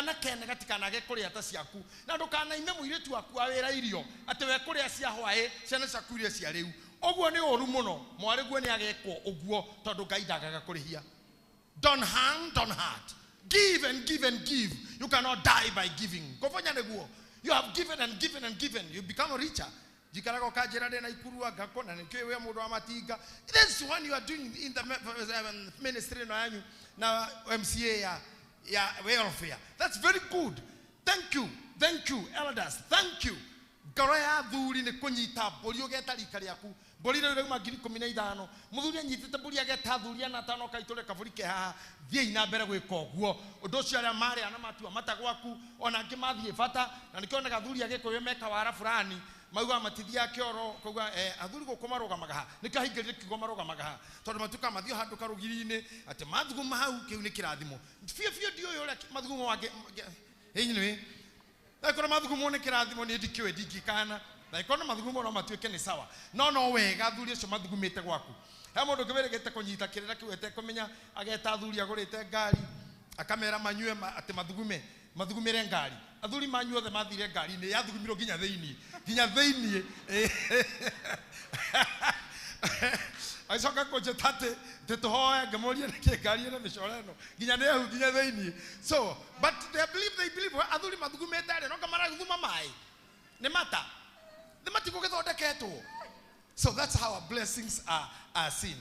Ndũkanakene gatikanage kũrĩa ta ciaku. Na ndũkanaime mũirĩtu waku wa wĩra irio atĩ we kũrĩa cia hwaĩ ciana ciaku iria cia rĩu. Ũguo nĩ ũru mũno. Mwarĩguo nĩ agekwo ũguo tondũ Ngai ndagaga kũrĩhia. Don't hang, don't hurt. Give and give and give. You cannot die by giving. Kũbonya nĩguo. You have given and given and given. You become richer. Njikaraga ũkanjĩra ndĩ na ikurua ngakũ na nĩkĩĩ we mũndũ wa matinga. This one you are doing in the ministry ĩno yanyu na MCA ya welfare. That's very good. Thank you. Thank you, elders. Thank you. Ngoro ya athuri nĩ kũnyita mbũri ũgeta rika rĩaku. Mbũri rĩu rĩauma 15,000. Mũthuri anyitĩte mbũri ageta athuri ana atano kaitũre kabũri ke haha. Thiĩi na mbere gwĩka ũguo. Ũndũ ũcio arĩa marĩa na matua mata gwaku ona angĩ mathiĩ bata na nĩkĩo onaga athuri a Gĩkũyũ meka wara fulani mauga matithiaga kĩoro kauga athuri gũkũ marũgamaga ha nĩkĩo aingĩrire kiugo marũgamaga ha tondũ matuĩkaga mathiĩ handũ karũgiri-inĩ atĩ mathuguma hau kĩu nĩ kĩrathimo biũ biũ ndiũĩ ũrĩa mathugumo wangĩ anyway angĩkorwo mathugumwo nĩ kĩrathimo niĩ ndikĩũĩ ndingĩkana na angĩkorwo no mathugumo no matuĩke nĩ sawa no no wega athuri acio mathugumĩte gwaku. He mũndũ ũngĩ wĩrĩgĩte kũnyita kĩrĩra kĩu etekũmenya ageta athuri agũrĩte ngari akamera manyue atĩ mathugume mathugumĩre ngari. Athuri manyu othe mathire ngari-inĩ yathugumirwo nginya thĩinĩ nginya thĩinĩ. Agĩcoka kũnjĩta atĩ tũhoe ngĩmũria nĩkĩ ngari ĩna mĩcoro ĩno nginya nĩ ehu nginya thĩinĩ. So but they believe athuri mathugumĩte arĩa no marathuma maĩ nĩ mata nĩ matigũgĩthondeketwo. So that's how our blessings are seen.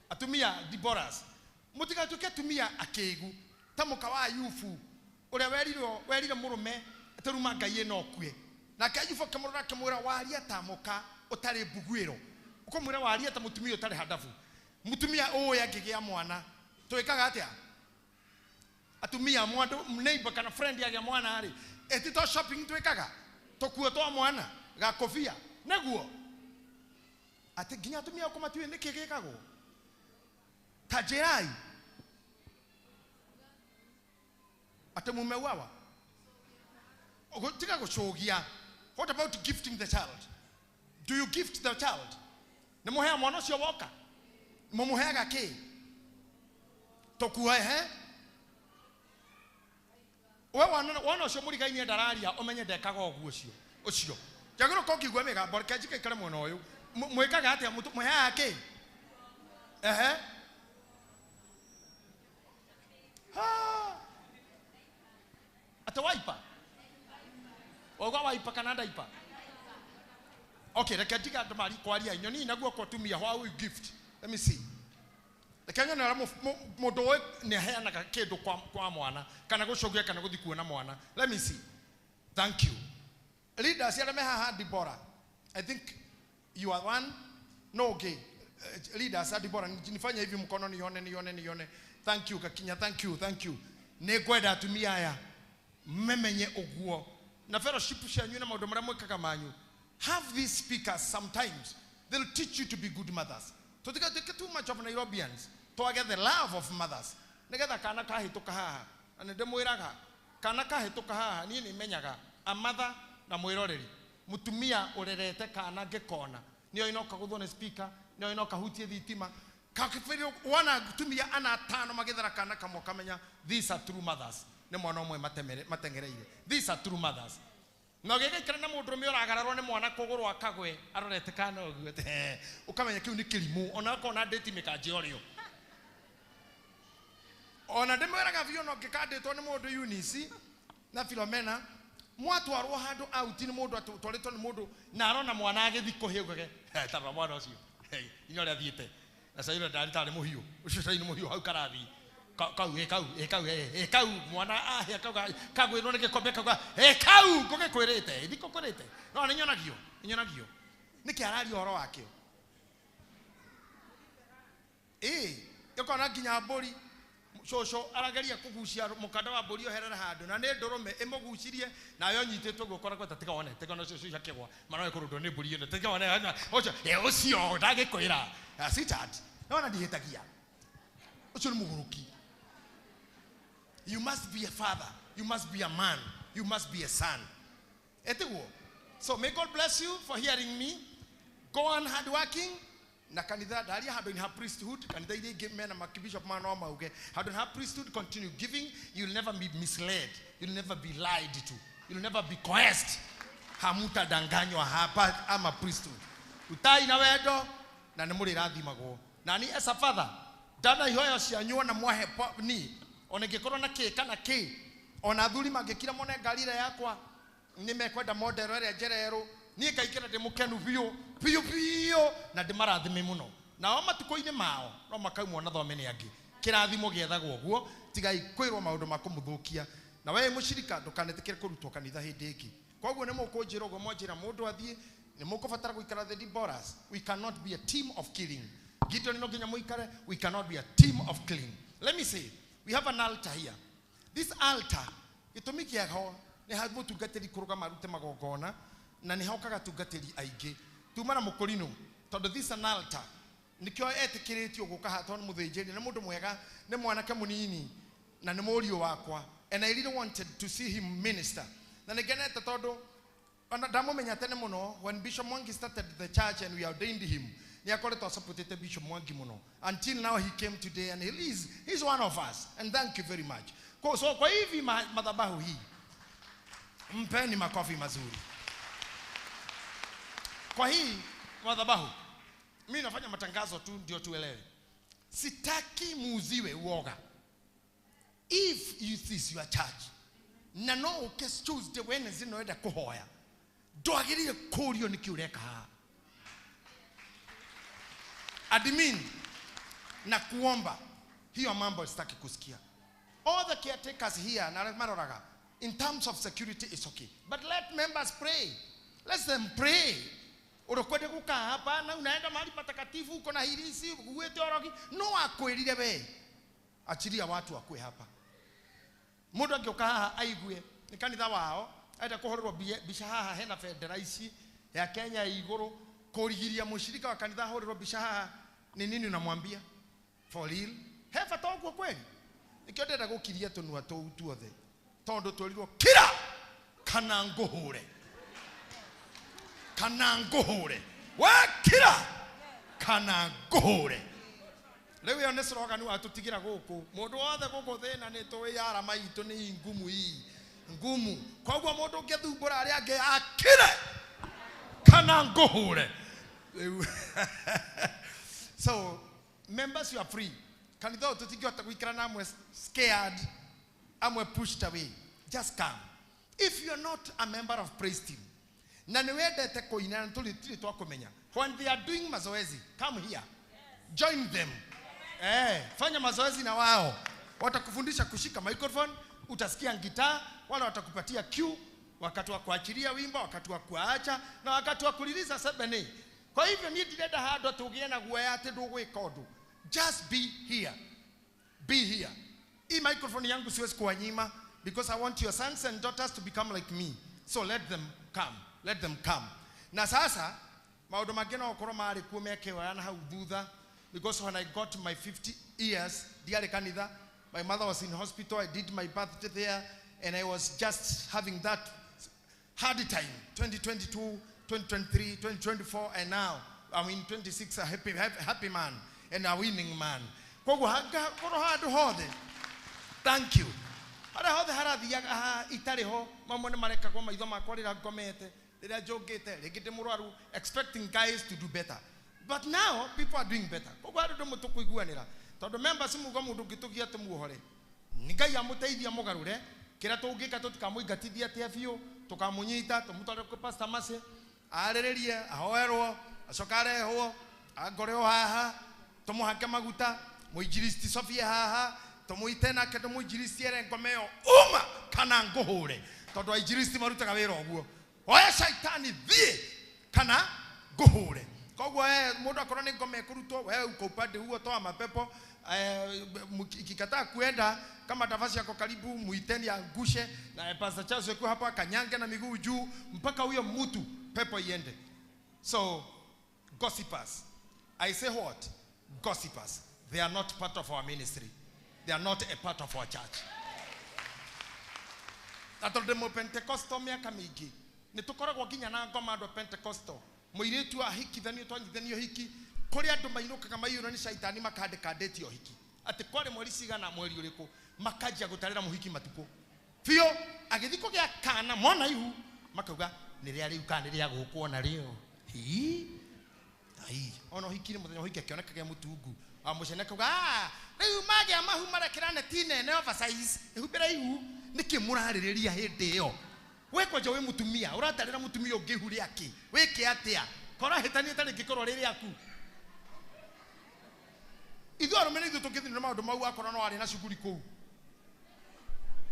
Atumia Deborahs mũtigatuĩke atumia akĩgu ta mũka wa Ayubu ũrĩa werire mũrũme atĩ ruma Ngai ĩno ũkue. Nake Ayubu akĩmũrora akĩmwĩra waria ta mũka ũtarĩ mbuguĩro. Ũkũmwĩra waria ta mũtumia ũtarĩ handabu. Mũtumia ũyũ angĩgĩa mwana twĩkaga atĩa? Atumia mwandũ neighbor kana friend agĩa mwana rĩ ĩtito shopping twĩkaga tũkuo twa mwana gakobia nĩguo atĩ nginya atumia ũkũ matiũĩ nĩkĩ gĩkagwo ta njĩrai atĩ mumeuawa tiga gũcũgia. What about gifting the child? Do you gift the child? Nĩ mũheaga mwana ũcio woka mũmũheaga kĩ tũkuo ehe we wona ũcio mũrigainie ndararia ũmenye ndekaga ũguo ũcio ũcio njagĩrĩirwo ũkorwo ũkĩigua mĩgambo reke njike ikare mwena ũyũ mwĩkaga atĩa mũheaga kĩ ehe atĩ waipa wauga waipa kana ndaipa. Okay, reke ndiga andũ mari kwaria nyoni na guoko atumia how you gift. Let me see. Reke nyone ũrĩa mũndũ ũyũ nĩ aheanaga kĩndũ kwa mwana kana gũcũgia kana gũthiĩ kuona mwana. Let me see. Thank you. Leaders arĩa me haha Deborah, I think you are one. No okay. Leaders a Deborah nifanye hivi mkono nione nione nione. Thank you Gakinya, thank you, thank you. Nĩ ngwenda atumia aya memenye ũguo na fellowship cianyu na maũndũ marĩa mwĩkaga manyu. Have these speakers sometimes. They'll teach you to be good mothers. Tũtigatuĩke too much of Nairobians. Twage the love of mothers. Nĩgetha kana kahĩtũka haha. Na nĩ ndĩmwĩraga kana kahĩtũka haha niĩ nĩ menyaga a mother na mwĩroreri. Mũtumia ũrerete kana ngĩkona. Nĩoĩ no kagũthwo nĩ speaker, nĩoĩ no kahutie thitima. Kakĩbĩrĩrio wana atumia ana atano magĩthara kana kamwe kamenya these are true mothers. Nĩ mwana ũmwe mateng'ereire. These are true mothers. Na ũgĩgaikara na mũndũrũme ũragararwo nĩ mwana kũgũrũ akagwe arorete kana ũguo atĩ, ũkamenya kĩu nĩ kĩrimũ ona akorwo na ndĩti mĩkanjĩ ũrĩo. Ona ndĩmwĩraga biũ no ngĩkandĩtwo nĩ mũndũ Eunice na Philomena mwatwarwo handũ out nĩ mũndũ atwarĩtwo nĩ mũndũ na arona mwana agĩthiĩ kũhĩa ugage tarora mwana ũcio inya ũrĩa athiĩte na cairo ndarĩ tarĩ mũhiũ ũcio cai nĩ mũhiũ hau karathiĩ kau kau kau kau mwana ahĩa kau kagwĩrwo nĩ gĩkombe kau kau ngũgĩkwĩrĩte ndikũkwĩrĩte no nĩ nyonagio nĩ nyonagio nĩkĩ araria ũhoro wakĩo ĩĩ ũkona nginya mbũri cũcũ arageria kũgucia mũkanda wa mbũri oherere handũ na nĩ ndũrũme ĩmũgucirie nayo nyitĩtwo guoko ũguo tiga wone tiga wone cũcũ akĩgwa manoe kũrũndwo nĩ mbũri ĩno tiga wone ũcio ũcio ndangĩkwĩra sweetheart nĩwona ndihĩtagia ũcio nĩ mũgũrũki. You must be a father. You must be a man. You must be a son. Etiguo. So may God bless you for hearing me. Go on hard working. Na kanitha ndaria handũ-inĩ ha priesthood, kanitha iria ingĩ mena makibishop ma no mauge handũ-inĩ ha priesthood, continue giving. You'll never be misled, you'll never be lied to, you'll never be coerced. Hamutadanganywa hapa ama priesthood. Utai na wendo na nĩ mũrĩrathimagwo. Na ni as a father ndana ihoyo cianyu ona mwahe ni ona ingĩkorwo na kĩ kana kĩ, ona athuri mangĩkira mone ngari ĩrĩa yakwa nĩ mekwenda model ĩrĩa njererũ, niĩ ngaikara ndĩ mũkenu biũ biũ biũ na ndĩmarathime mũno. Nao matukũ-inĩ mao no makaumwo na thome nĩ angĩ. Kĩrathimo gĩethagwo ũguo, tigai kwĩrwo maũndũ ma kũmũthũkia. Na we mũcirika ndũkanetĩkĩre kũrutwo kanitha hĩndĩ ĩngĩ. Koguo nĩ mũkũnjĩra ũguo mwanjĩra mũndũ athiĩ, nĩ mũkũbatara gũikara the Deborahs. We cannot be a team of killing. Gideon no nginya mũikare, we cannot be a team of killing. Let me say, we have an altar here. This altar, gĩtũmi kĩaho nĩ ha mũtungatĩri kũrũgama arute magongona, na nĩ hokaga atungatĩri aingĩ. Tuma na mũkũrinũ, tondũ this an altar, nĩkĩo etĩkĩrĩtio gũka haha tondũ nĩ mũthĩnjĩri, nĩ mũndũ mwega, nĩ mwanake mũnini, na nĩ mũriũ wakwa. And I really wanted to see him minister. Na nĩngenete tondũ ona ndamũmenya tene mũno, when Bishop Mwangi started the church and we ordained him, nĩ akoretwo asupportete Bishop Mwangi mũno. Until now he came today and he's one of us. And thank you very much. So kwa hivi madhabahu hii, mpeni makofi mazuri. Kwa hii madhabahu, mimi nafanya matangazo tu ndio tuelewe. Sitaki muuziwe uoga. If this is your church, na no uke Tuesday, Wednesday no enda kuhoya, ndwagĩrĩire kũũrio nĩkĩ ũreka haha. Admin na kuomba, hiyo mambo sitaki kusikia. All the caretakers here na maroraga, in terms of security it's okay, but let members pray. Let them pray. Urokwenda kukaa hapa na unaenda mahali patakatifu uko na hirisi uwete orogi, no akwĩrire we. Achilia watu akue hapa. Mundu angĩũka haha aigue nĩ kanitha wao, enda kũhũrĩrwo mbica haha hena bendera ici ya Kenya ya igũrũ, kũrigiria mũshirika wa kanitha ahũrĩrwo mbica haha ni nini unamwambia? For real? He bata ũguo kweli? Nĩkĩo ndĩrenda gũkiria tũnua tũu tuothe, tondũ twerirwo kira kana ngũhũre, kana ngũhũre, we kira kana ngũhũre. Rĩu ĩyo nĩ slogan watũtigĩra gũkũ. Mũndũ wothe gũkũ thĩna nĩ tũĩ arama itũ nĩ ngumu hii ngumu. Koguo mũndũ ũngĩthumbũra arĩa angĩ akire kana ngũhũre. Rĩu so members, you are free. Kanitha ũyũ tũtingĩhota gũikara na amwe scared, amwe pushed away. Just come. If you are not a member of praise team, na nĩ wendete kũina na tũrĩ twakũmenya, when they are doing mazoezi, come here. Join them. Fanya mazoezi na wao. Watakufundisha kushika microphone, utasikia gitaa, wala watakupatia cue wakati wa kuachilia wimbo, wakati wa kuacha na wakati wa kuliliza sebene. Kwa hivyo ni ndirenda handũ tũgĩe na guoya atĩ ndũgwĩka ũndũ. Just be here. Be here. Hii microphone yangu siwezi kuwanyima because I want your sons and daughters to become like me. So let them come. Let them come. Na sasa maũndũ mangĩ no gũkorwo marĩ kuo mekĩoya na hau thutha, because when I got my 50 years, ndiarĩ kanitha, my mother was in hospital, I did my birthday there, and I was just having that hard time, 2022, 2023, 2024, and now I'm in 26, a happy, happy, happy man and a winning man. Koguo korwo handũ hothe, thank you. Harĩa hothe harathiaga haha itarĩ ho, mamwe nĩ marekagwo maitho makwa rĩrĩa ngomete, rĩrĩa njũngĩte, rĩngĩ ndĩ mũrwaru, expecting guys to do better. But now people are doing better. Koguo harĩ ũndũ mũtũkũiguanĩra, tondũ members muga mũndũ ũngĩtũgia tũmuohore, nĩ Ngai amũteithia mũgarũre, kĩrĩa tũngĩka tũtikamũingatithia atĩa biũ, tũkamũnyita, tũmũtware kwĩ Pastor Mercy, arĩrĩrie, ahoerwo, acoke arehwo, angoreo haha, tũmũhake maguta, mũinjilisti Sophia haha, tũmũite nake tũmũinjilisti ere ngoma ĩyo uma kana ngũhũre, tondũ ainjilisti marutaga wĩra ũguo. Oya shaitani thiĩ kana ngũhũre. Koguo we mũndũ akorwo nĩ ngoma ĩkũrutwo, we uko upande huo, toa mapepo, ikikataa kuenda kama tafasi yako karibu muiteni angushe, na Pastor Charles yuko hapa kanyange na miguu juu mpaka huyo mtu pepo iende. So gossipers, I say what? Gossipers, they are not part of our ministry. They are not a part of our church. Na tondũ ndĩ Pentecostal mĩaka mĩingĩ, nĩ tũkoragwo nginya na ngoma andũ a Pentecostal. Mũirĩtu ahikithanio twanyithanio hiki, Kũrĩ andũ mainũkaga maiyũrwo nĩ caitani makandĩka ndĩti ya ũhiki. Atĩ kwarĩ mweri cigana mweri ũrĩkũ makanjia gũtarĩra mũhiki matukũ. Biũ agĩthiĩ kũgĩa kana mona ihu makauga nĩ rĩa rĩu kana nĩ rĩa gũkũ ona rĩo. Hii. Ai, ona ũhiki nĩ mũthenya ũhiki akĩoneka gĩa mũtungu. Wa mũcene akauga, "Ah, rĩu magĩa mahu marekĩra neti nene oversize, ĩhumbĩre ihu." Nĩkĩ mũrarĩrĩria hĩndĩ ĩyo? We kwanja wĩ mũtumia, ũratarĩra mũtumia ũngĩ ihu rĩake. Wĩke atĩa? Kora hĩtania ta rĩngĩkorwo rĩ rĩaku. Ithuĩ arũme nĩ ithuĩ tũngĩthiĩ na maũndũ mau akorwo no arĩ na cuguri kũu.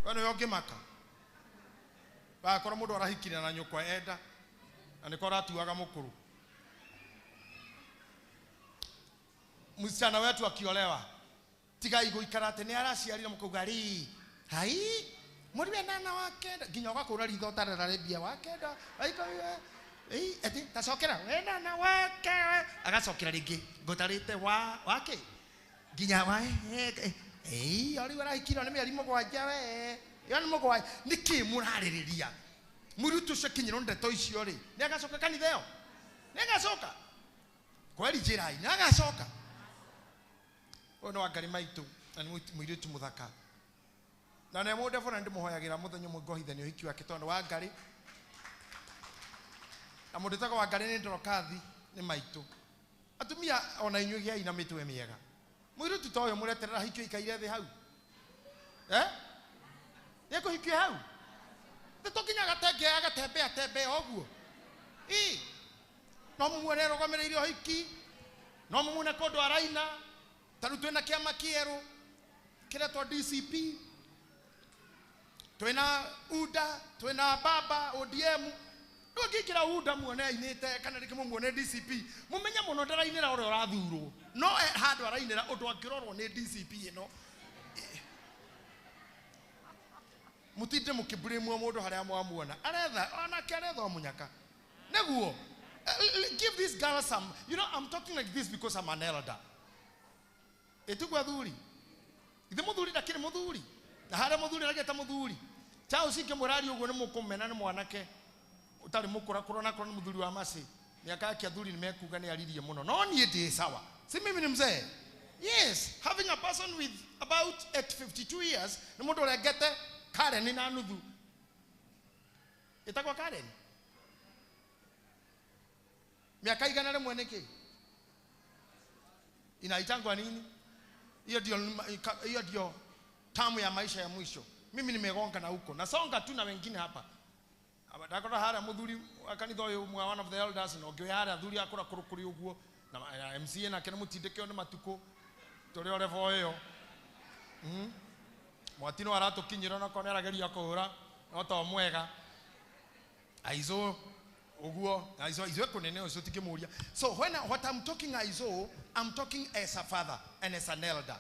We nĩwe ũngĩmaka. Wakorwo mũndũ arahikire na nyũkwa enda, na nĩko aratuaga mũkũrũ. Msichana wetu akiolewa, tigai gũikara atĩ nĩ araciarire mũkauga rĩ, hai, mweri wa ĩnana wa kenda, nginya ũgakũra ritho ũtarera mbia wa kenda, ĩ, ati, tacokera, wenana wa kenda, agacokera rĩngĩ, ngũtarĩte wa, wake, nginya wa, ĩ, o rĩu arahikirwo nĩ mĩeri mũgwanja we, ĩyo nĩ mũgwanja, nĩkĩ mũrarĩrĩria? Mũirĩtu ũcio akinyĩrwo nĩ ndeto icio rĩ, nĩ agacoka kanitha ĩyo? Nĩ agacoka? Kweli njĩrai, nĩ agacoka? Ũyũ nĩ Wangarĩ maitũ, na nĩ mũirĩtu mũthaka. Na nĩ mũndũ na ndĩmũhoyagĩra mũthenya ũmwe ngohithania ũhiki wake tondũ Wangarĩ. Na mũndũ wĩtagwo Wangarĩ nĩ Ndorokathi, nĩ maitũ. Atumia ona inyuĩ gĩai na mĩtwe mĩega. Mũirĩtu ta ũyũ mũreterera ahikio aikaire thĩ hau. Eh? Nĩekũhikio hau? Nĩ tũnginya agatenge agatembea tembea ũguo. Ĩ, no mũmuone arũgamĩrĩire ũhiki, no mũmuone kũndũ araina. Ta rĩu twĩna kĩama kĩerũ kĩretwo DCP, twĩna UDA, twĩna Baba, ODM. Rĩu angĩingĩra UDA muone ainĩte kana rĩngĩ mũmuone DCP, mũmenye mũno ndarainĩra ũrĩa ũrathurwo, no handũ arainĩra ũndũ angĩrorwo nĩ DCP ĩno. Mũtinde mũkĩblame mũndũ harĩa mwamuona. Aretha, onake aretha o mũnyaka. Nĩguo, give this girl some, you know, I'm talking like this because I'm an elder. Ĩtiguo athuri. Ithe mũthuri ndakĩrĩ mũthuri. Na harĩa mũthuri aragĩta mũthuri. Charles ingĩmwĩra arie ũguo nĩ mũkũmena nĩ mwanake ũtarĩ mũkũrakũra na akorwo nĩ mũthuri wa macĩ. Mĩaka yake athuri nĩ mekuga nĩ aririe mũno. No niĩ ndĩ sawa. Si mimi ni mzee? Yes, having a person with about at 52 years nĩ mũndũ ũrengete Karen na nuthu. Ĩtagwo Karen? Miaka igana rĩmwe nĩkĩ? Inaitangwa nini? Hiyo ndio tamu ya maisha ya mwisho. Mimi nimegonga na huko. Nasonga tu na wengine hapa. Ndakora haria muthuri wa kanitha uyu umwe, one of the elders, na ũngĩ haria athuri akũra kũrũ kũrĩ ũguo. Na MCA nake nĩ mũtindĩke nĩ matukũ. Tũrĩ o level ĩyo. Mwatino aratũkinyĩra na korwo nĩ arageria kũhũra, no to mwega. Aizo ũguo, aizo, aizo kũnene ũcio tingĩmũria. So when what I'm talking aizo, I'm talking as a father and as an elder.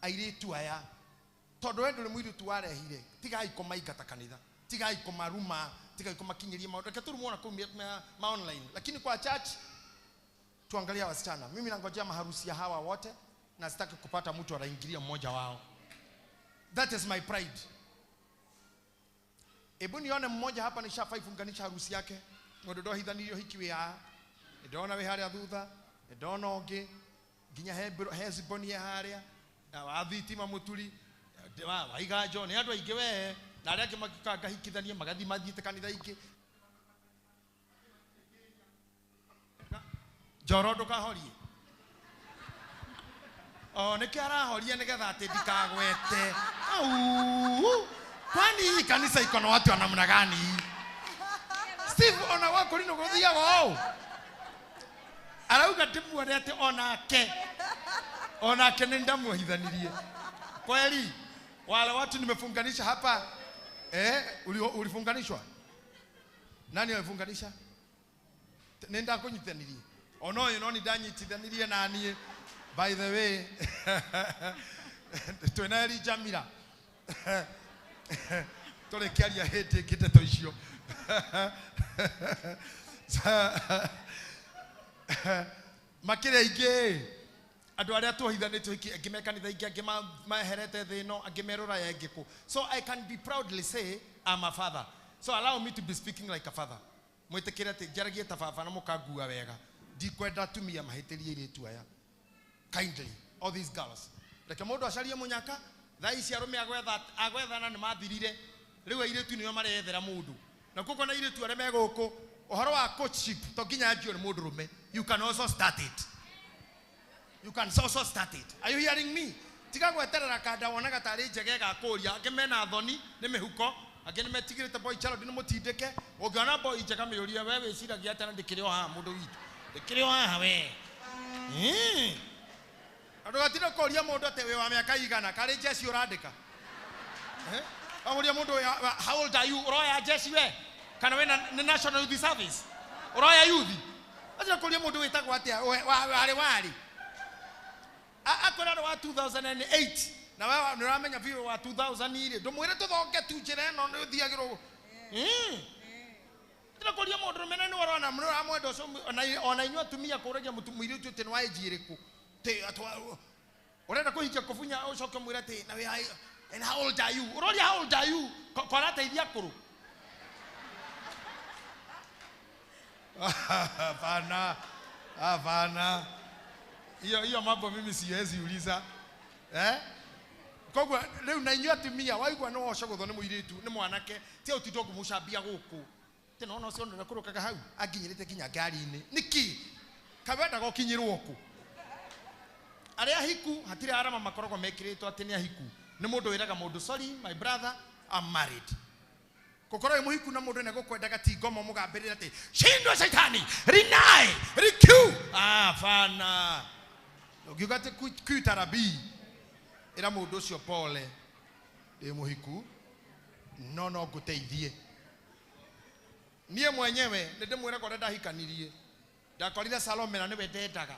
Airĩtu aya, tondũ we ndũrĩ mũirĩtu warehire, tigai kũmaingata kanitha, tigai kũmaruma, tigai kũmakinyĩria maũndũ. Reke tũrumwo na kũu ma online, lakini kwa church tuangalia wasichana. Mimi nangojea maharusi ya hawa wote na sitaki kupata mtu anaingilia mmoja wao. That is my pride. Ebu nione mmoja hapa nishafai funganisha harusi yake. Mũndũ ndohithanirio hiki wĩ haha. Nĩndona wĩ harĩa thutha, nĩndona ũngĩ, nginya he ziboni ye harĩa, na wa thitima mũturi, wa iganjo, nĩ andũ aingĩ we, na arĩa angĩ magĩũka ngahikithania, magathiĩ mathiĩte kanitha ingĩ. Njoro ndũkahorie. O, nĩkĩo arahoria nĩgetha atĩ ndikagwete. Au, kwani hii kanisa iko na watu wa namna gani? Steve, ona wako lino gũthiaga ũũ. Arauga ndĩmuone atĩ onake nĩ ndamuohithanirie. Kweli, wale watu nimefunganisha hapa, ulifunganishwa? Nani alifunganisha? Nĩ ndakũnyitithanirie. Ona ũyũ no nĩ ndanyitithanirie na niĩ. By the way, twĩna Elijah Mira. Tũrĩkĩaria hĩndĩ ĩngĩ ndeto icio. Makĩria aingĩ, andũ arĩa tuohithanĩtio hiki, angĩ me kanitha ingĩ, angĩ meherete thĩ ĩno, angĩ me rũraya, angĩ kũ. So I can be proudly say I'm a father. So allow me to be speaking like a father. Mwĩtĩkĩre atĩ njaragie ta baba na mũkangua wega. Ndikwenda atumia mahĩtĩrie airĩtu aya. Kindly, all these girls. Reke mũndũ acarie mũnyaka, thaa ici arũme agwethana nĩ mathirire. Rĩu airĩtu nĩo marethera mũndũ. Na koguo na airĩtu arĩa me gũkũ, ũhoro wa courtship to nginya anjio nĩ mũndũrũme. You can also start it. You can also start it. Are you hearing me? Tiga gweterera kanda wonaga tarĩ njega ĩgakũria. Angĩ mena thoni nĩ mĩhuko, angĩ nĩ metigĩrĩte boy child nĩ mũtindĩke. Ũngĩona boy njega mĩũrie, we wĩciragia atĩa na ndĩkĩrĩ o haha mũndũ witũ. Ndĩkĩrĩ o haha we. Andũ gatinda kũria mũndũ atĩ wĩ wa mĩaka igana, karĩ njeci ũrandĩka. Ũria mũndũ how old are you? Ũroya njeci we? Kana wĩna nĩ National Youth Service? Ũroya youth? Acha kũria mũndũ wĩtagwo atĩa? Warĩ warĩ. Akwĩra nĩ wa 2008 na we nĩ ũramenya biũ wa 2000 rĩ, ndũmwĩre tũthonge tu njĩra ĩno nĩ ũthiagĩrwo. Ndĩra kũria mũndũ rũme na nĩ ũrona nĩ ũramwenda ũcio, ona inyuĩ atumia kũragia mũirĩtu atĩ nĩ wa age ĩrĩkũ. Ũrenda kũhikia kũbunya ũcoke ũmwĩre atĩ na wĩ and how old are you? Ũroria how old are you? Kwarateithia akũrũ. Hapana. Hapana. Hiyo mambo mimi siwezi uliza. Koguo rĩu na inyuĩ atumia waigua nĩ wocogũthwo nĩ mũirĩtu nĩ mwanake tia ũtinda ũkĩmũcambia gũkũ. Tena ona ũcio ndũrenda kũrũkaga hau anginyĩrĩte nginya ngari-inĩ. Nĩkĩ? Kaĩ wendaga ũkinyĩrwo kũ? Arĩa ahiku hatirĩ arama makoragwo mekĩrĩtwo atĩ nĩ ahiku. Nĩ mũndũ wĩraga mũndũ sorry my brother I'm married. Gũkorwo wĩ mũhiku na mũndũ nĩegũkwendaga ti ngomo mũgambĩrĩra atĩ shindwa shaitani rinai rikiu. Hapana. Ũngiuga atĩ kuitarabii ĩra mũndũ ũcio pole ndĩ mũhiku no no ngũteithie. Niĩ mwenyewe nĩ ndĩmwĩraga ũrĩa ndahikanirie. Ndakorire Salome na nĩwe ndendaga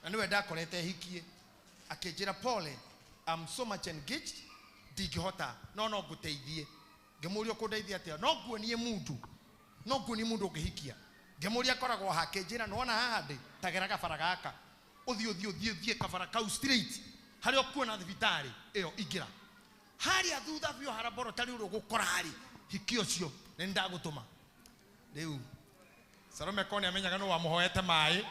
na nĩwe ndakorete hikie. Akĩnjĩra pole I'm so much engaged ndingĩhota no no ngũteithie. Ngĩmũria ũkũndeithia atĩa? No nguonie mũndũ. No nguonie mũndũ ũngĩhikia. Ngĩmũria akoragwo ha? Akĩnjĩra nĩwona haha ndĩ tagera gabara gaka. Ũthiĩ ũthiĩ ũthiĩ ũthiĩ kabara kau straight harĩa ũkuona thibitarĩ ĩyo ingĩra. Harĩa thutha biũ haraborotari ũrĩa ũgũkora rĩ, hiki ũcio nĩ ndagũtũma. Rĩu Salome ko nĩamenyaga nũ wamũhoete maĩ.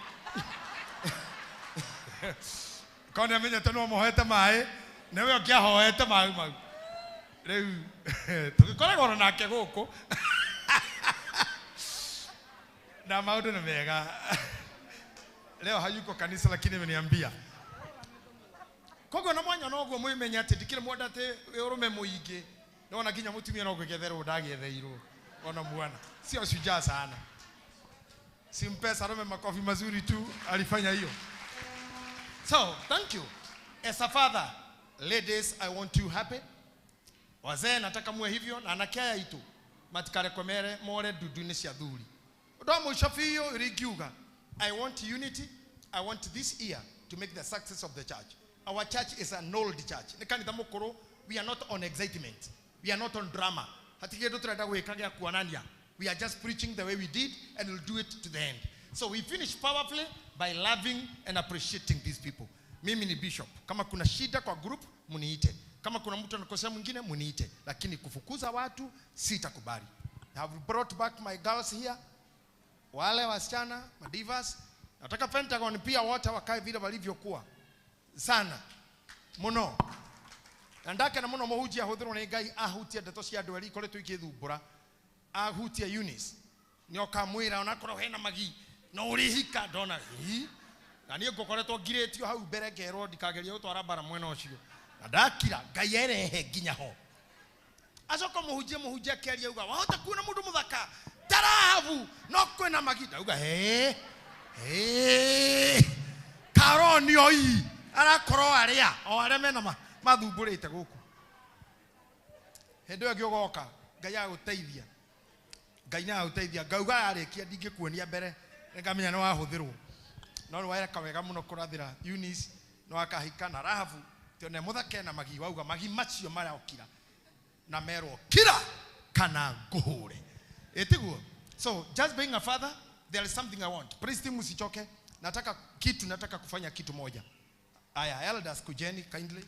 Ko nĩamenyete nũ wamũhoete maĩ, nĩwe ũngĩahoete maĩ mau. Rĩu tũgĩkoragwo ona nake gũkũ. Na maũndũ nĩ mega. Leo hayuko kanisa lakini ameniambia. Koguo na mwanya noguo mwĩmenye atĩ ndikĩrĩ mwenda atĩ ũrũme mũingĩ. Nĩwona nginya mũtumia no gwĩgetherwo ndagĩetheirwo. Ona mwana. Sio shujaa sana. Simpe Salome makofi mazuri tu alifanya hiyo. So, thank you. As a father, ladies, I want you happy. Wazee nataka muwe hivyo na anake aya itu matikarekomere more dudu-inĩ cia thuri. Ũndũ wa mũico biũ ringiuga, I want unity. I want this year to make the success of the church. Our church is an old church. Nĩ kanitha mũkũrũ. We are not on excitement. We are not on drama. Hatirĩ kĩndũ tũrenda gwĩka gĩa kuonania. We are just preaching the way we did and we'll do it to the end. So we finish powerfully by loving and appreciating these people. Mimi ni bishop. Kama kuna shida kwa group, muniite. Kama kuna mtu anakosea mwingine, muniite. Lakini kufukuza watu, sitakubali. I have brought back my girls here. Wale wasichana, madivas. Nataka Pentagon pia wote wakae vile walivyokuwa. Sana. Muno. Na ndake na muno mũhunjia ahũthĩrwo nĩ Ngai ahutie ndeto cia andũ erĩ ikoretwo igĩthumbũra. Ahutie Eunice. Nĩokamwĩra onakorwo hena magi no ũrĩhika ndona hi. Na niĩ ngũkoretwo ngirĩtio hau mbere ngerwo ndikagerie gũtwara mbara mwena ũcio. Na ndakira Ngai erehe nginya ho. Acoka mũhunjia akĩaria auga wahota kuona mũndũ mũthaka ta Rahabu no kwĩna magi. Ndauga he he karonio ii arakorwo arĩa o arĩa mena mathumbũrĩte gũkũ. Hĩndĩ ĩyo ĩngĩ ũgoka Ngai agũteithia. Ngai nĩ agũteithia. Ngauga yarĩkia ndingĩkuonia mbere nĩngamenya nĩ wahũthĩrwo. No nĩ wereka wega mũno kũrathĩra Eunice nĩ wakahika na Rahabu tondũ nĩ mũthake na magi wauga magi macio marokira na merwo kira kana ngũhũre. Ĩtiguo? So just being a father, there is something I want. Praise team msichoke. Nataka kitu, nataka kufanya kitu moja. Aya, elders kujeni kindly.